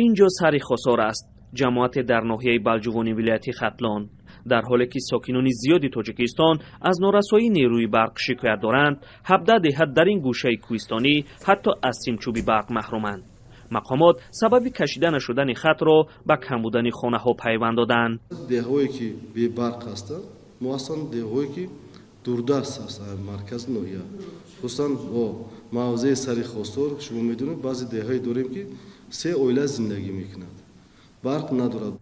Инҷо Сари Хосор аст, ҷамоате дар ноҳияи Балҷувони вилояти Хатлон. Дар ҳоле ки сокинони зиёди Тоҷикистон аз норасоии нерӯи барқ шикоят доранд, 17 деҳа дар ин гӯшаи кӯҳистонӣ ҳатто аз симчӯби барқ маҳруманд. Мақомот сабаби кашида нашудани хатро ба кам будани хонаҳо пайванд доданд. Деҳҳое ки бебарқ ҳастанд, мо ҳастанд деҳҳое ки дурдаст ҳастанд маркази ноҳия, хусусан бо мавзеи Сари Хосор. Шумо медонед, баъзе деҳҳое дорем, ки се оила зиндагӣ мекунад, барқ надорад.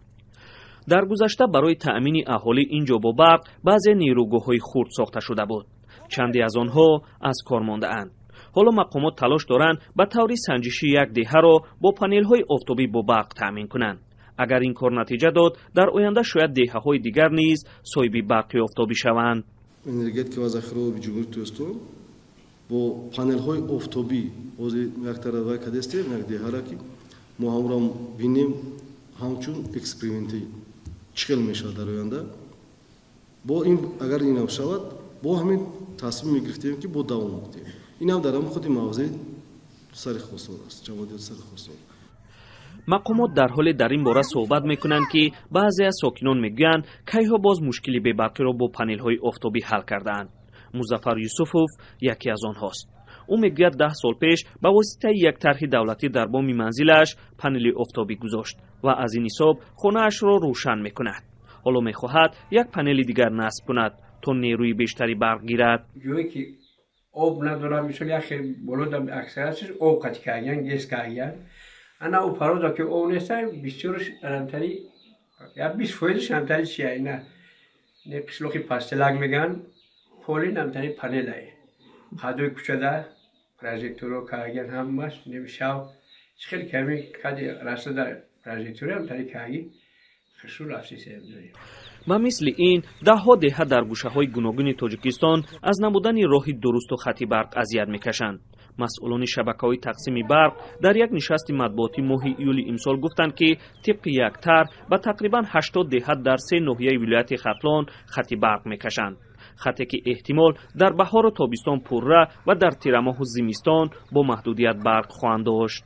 Дар гузашта барои таъмини аҳолӣ ин ҷо бо барқ баъзе нерӯгоҳҳои хурд сохта шуда буд. Чанде аз онҳо аз кор мондаанд. Ҳоло мақомот талош доранд ба таври санҷишӣ як деҳаро бо панелҳои офтобӣ бо барқ таъмин кунанд. Агар ин кор натиҷа дод, дар оянда шояд деҳаҳои дигар низ соҳиби барқи офтобӣ шаванд. Энергетика ва захираҳои Ҷумҳурии Тоҷикистон бо панелҳои офтобӣ ҳозир як тараф кадестем, як деҳара, ки мо ҳамро бинем, ҳамчун эксперименти чӣ хел мешавад дар оянда. Бо ин агар инам шавад, бо ҳамин тасмим мегирифтем, ки бо давом диҳем. Инам дар ҳамин худи мавзеи Сари Хосор аст, ҷамоати Сари Хосор. Мақомот дар ҳоле дар ин бора суҳбат мекунанд, ки баъзе аз сокинон мегӯянд, кайҳо боз мушкили бебарқиро бо панелҳои офтобӣ ҳал кардаанд. Музаффар Юсуфов яке аз онҳост. Ӯ мегӯяд, 10 сол пеш ба воситаи як тарҳи давлатӣ дар боми манзилаш панели офтобӣ гузошт ва аз ин ҳисоб хонаашро рӯшан мекунад. Ҳоло мехоҳад як панели дигар насб кунад, то нерӯи бештари барқ гирад. Ҷое ки об надорад, мисол, як болода аксариятш об қатӣ кардиян, ГЭС кардиян. Ана ӯ пароза ки об неста, бисёрш рамтари, я 20 фоизш рамтари чия, ина не қишлоқи пастелак мегӯянд, поли намтари панелае. Қадои кӯчада прожекторо кардиян, ҳамаш шав чӣ хел ками кади расада прожекторо ҳамтари карги хушрӯ рафтисем. Ба мисли ин даҳҳо деҳа дар гӯшаҳои гуногуни Тоҷикистон аз набудани роҳи дурусту хати барқ азият мекашанд. Масъулони шабакаҳои тақсими барқ дар як нишасти матбуотӣ моҳи июли имсол гуфтанд, ки тибқи як тарҳ ба тақрибан 80 деҳа дар се ноҳияи вилояти Хатлон хати барқ мекашанд, хате ки эҳтимол дар баҳору тобистон пурра ва дар тирамоҳу зимистон бо маҳдудият барқ хоҳанд дошт.